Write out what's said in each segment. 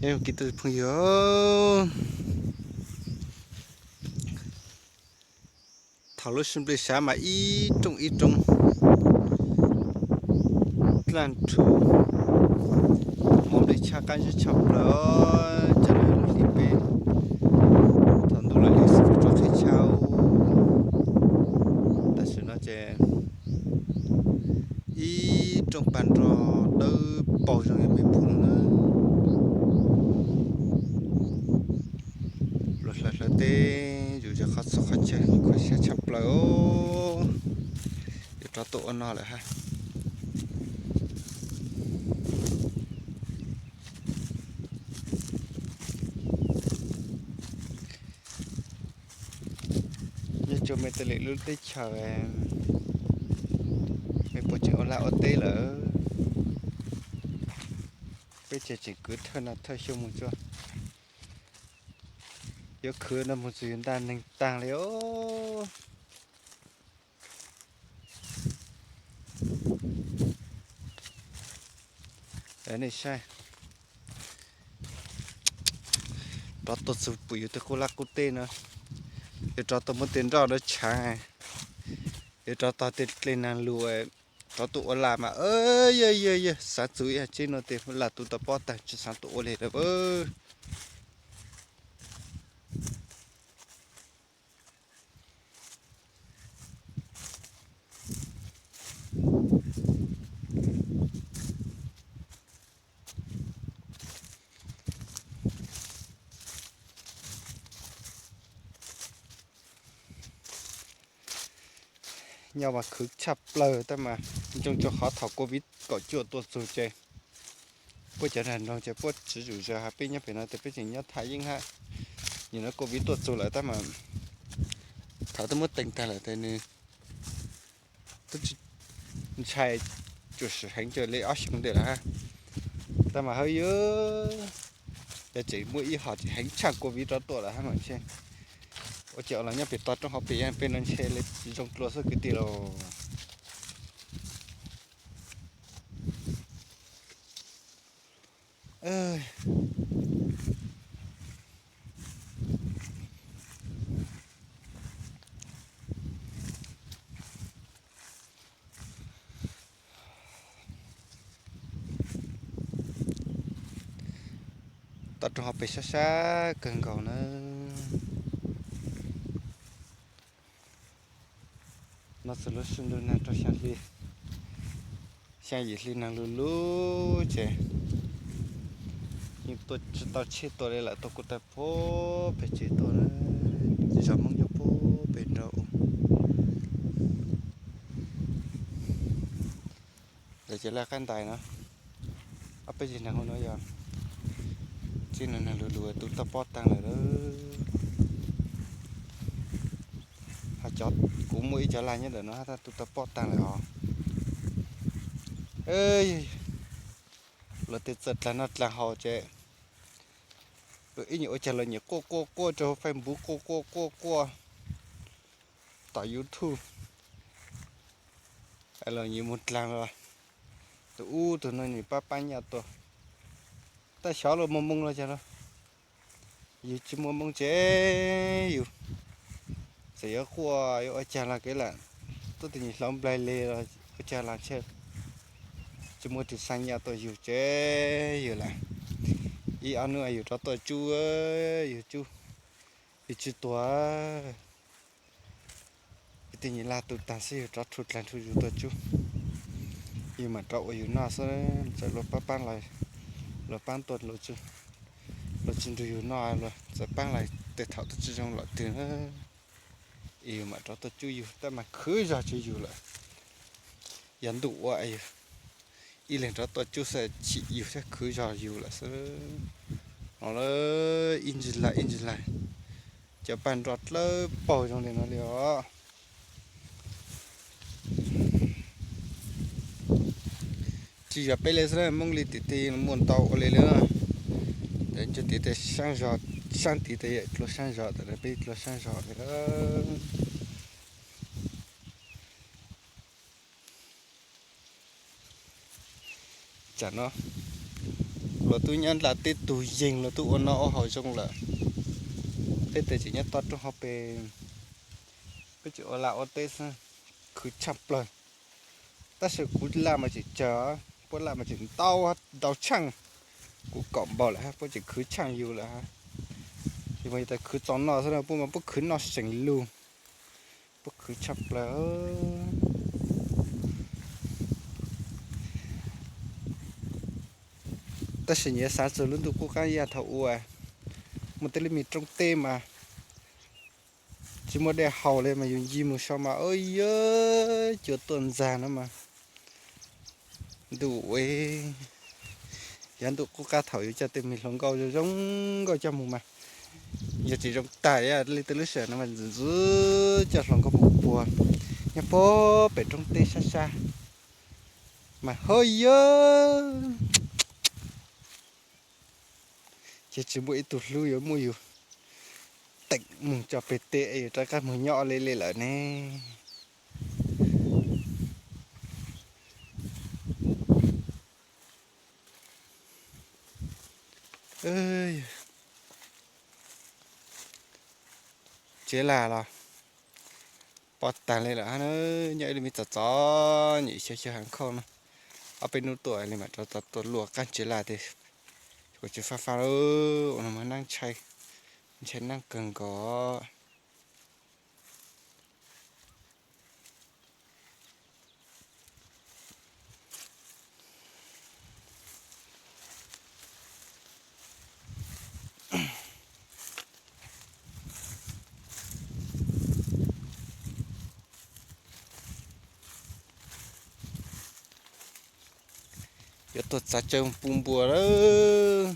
Nyob zoo kwv tij phooj ywg, thaum lub sij hawm sav mas ib rooj ib rooj dlaj rhuv, hmoov nplej tshaj qab zib tshaj plaws, cas lub hli peb thaum ntuj los li xwb rau qhib tshaj. Tam sim no ces ib rooj pag nrog dawb paug zoo li me pum no na. Luag hlawv hlawv teb yus zov qhov txhua qhov chaw khuv xim tshaj plaws os. Yuav rov tuaj ua no lawm hab. Nyob rua me Teb Lis lub teb chaws, mej puas tseem ua laj ua teb lawm? Peb ces tseem khwv thawj nag thawj xyoo mus tsuas, yuav khwv no mus txug yus ntaj neeg taag li os. Nej saib, rov tuaj txug pum yus tej qub laj qub teb no, yuav rov tuaj muab tej nroj no tshaav, yuav rov tog tej dlej naag lug, rov tuaj ua laj mas yog yog yog xaav txug ib yam tseeb nuav tes laj tu tau pob taag tsi xaav tuaj ua li lawm. Nyob mas khwv tshaj plaws tab mas ntsoog rua qhov thaum Covid kaum cuaj tuaj txug ces puab cov nraag nroog ces puab tsi tsum zov, has peb nyob pem no tes peb tseem nyob thaj yeeb hab. Nim no Covid tuaj txug lawm tab mas thaum twb muab teeg taag lawm tes nwg tub ntshai, tsuas sim heev cuag le ob xyoo ntawd lawm hab. Tab mas hawb yog, yog tseem muaj ib hom tseem heev tshaj Covid rov tuaj lawm hab mas ntshe ua cas los nyob pem toj roob hauv pem, peb no ntshe le tsi zoo dlua xwb kwv tij lauj. Toj roob hauv pes sab sab kawg nkaus na. No txug lub sij ntuj nag rau xyaa hli, xyaa yim hli naag lug lug ces yeej tuaj tsi tau tsheb tua li lawm, tuaj kuj tag puag pem tsev tuaj na, zov Hmoob nyob puag pem nraud. Lawv ces laj qab ntais no, ob peb zig neeg hauv no yog txij no neeg lug lug tu toj pob taag lawm. Has cov, kuv muaj ib cov laj nyob ntawm no hab tab tu toj pob taag lawm hos. Luag tej txawj dlaag noj dlaag haus ces ib nyuag ua caag los nyiam quaj quaj quaj rau Facebook, quaj quaj quaj quaj tom YouTube, los nyiam mus dlaag los tus ub tus no nyiam pab pab nyaj tuaj. Tab xyov luag muaj moo los caag los, yug tsi muaj moo ces yug txawm yuav quaj yuav ua caag los kev lam tuab tus nyuam hlauv nplaig le los ua caag los ntshe tsi muaj tus xaa nyaj tuaj yug ces yug lam ib ob nub yug rov tuaj tsub, yug tsub, yug tsi tuag. Kwv tij nyiam laj tu taag xwb yug rov rhu dlaag rhu yug tuaj tsub, yug mam rov ua yug noj xwb. Txawm luag paab paab los, luag paab tuaj, luag tsi nrug yug noj, luag txawm paab los tej thaum tuaj tsi zoo lom twg na, yug mam rov tuaj tsub yug tab mas khwv zog tsua yug lawm. Yog ntuj ua yug ib leeg rov tuaj tsub xwb chim yug thiab khwv zog yug lawm xwb. Los lawm ib ntsis lawm ib ntsis lawm, cov paj nroj dlawb paug zoo li no li os. Tsis yog peb li xwb, Moob li tim tej muaj ntau ua li lawm. Tes tim tej saab zog, saab tid tes dlua saab zog, tas peb dlua saab zog li lawm. Tsam no Los tub nyob nram teb tug yeeg los tub ua noj ua haus zoo lawm. Peb tes tseem nyob toj roob hauv pes, peb tseem ua laj ua teb xwb, khwv tshaj plaws. Tab sis kuv laj mas tseem tsawg, puab laj mas tseem ntau, ntau tsheej. Kuv kaum npaug lawm hab, puab tseem khwv tsheej yus lawm hab. Ces mas yus tas khwv txaus noj xwb na, puab mas puab khwv noj seem lug, puab khwv tshaj plaws. Tab sis nyias xav txog lub ntuj qub qab yaj thaum ub, muaj tej lub me roob teb mas tsis muaj dej haus li mas yus ncig mus so mas, o, yog cua tuaj ntxag no mas ntuj ua, yog ntuj qub qab thaum yuav coj tej me hluas nkauj zoo zoo nkauj coj mus mas yog tsis zoo tag, li tej lub sij hawm no mas ntxim ntxub coj hluas nkauj mus puag nyob puag pem roob teb sab sab mas ho yog ces tsis muaj ib tug hlub yuav muab yus teem mus tso pem teb es yus rov qab mus nyob li li lawm ne. Tsev laj los pom tag li lawm hab na, nyob ib lub me txom txom nyem xyov xyov hav nkauj no. Ob peb hnub tuaj li mam rov tau tuaj luaj qab tsev laj tiag, kuj tsis fab fab lawm, ua no mas neeb ntshai, ntshai neeb kawg nkaus. Yuav tuaj txav tsawv pub npua lawm.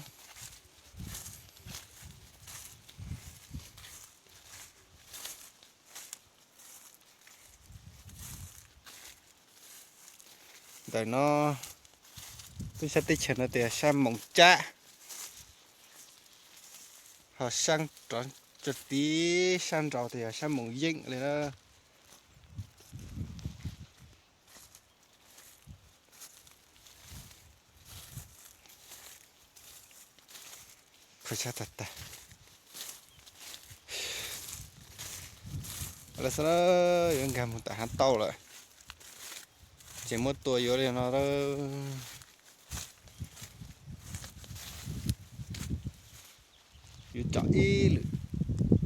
Ntawm no, peb sab teb chaws no tias sab Moos Cab, ho sab rov tso tid sab nraud tias sab Moos Yeeb li na. Kho tshab tag tag. Lawv xav yuav nkag mus tom hav tauj lawm, ces muab tua yuav li no lawm. Yuav tsom ib lwm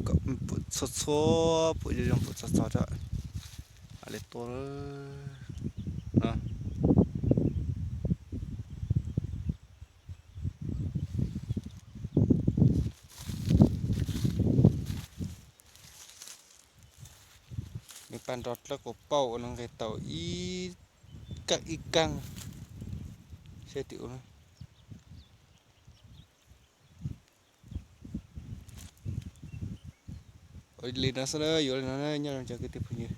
kom pum txhua txhua, pum zoo zoo, pum txog txog rau li tua no. Nws pab nrog dlawb quas pauj ua no nqis tau ib kab ib kab. Seb tim ub. Ua li no xwb na, yuav li no nyob zoo cov kwv tij phooj ywg.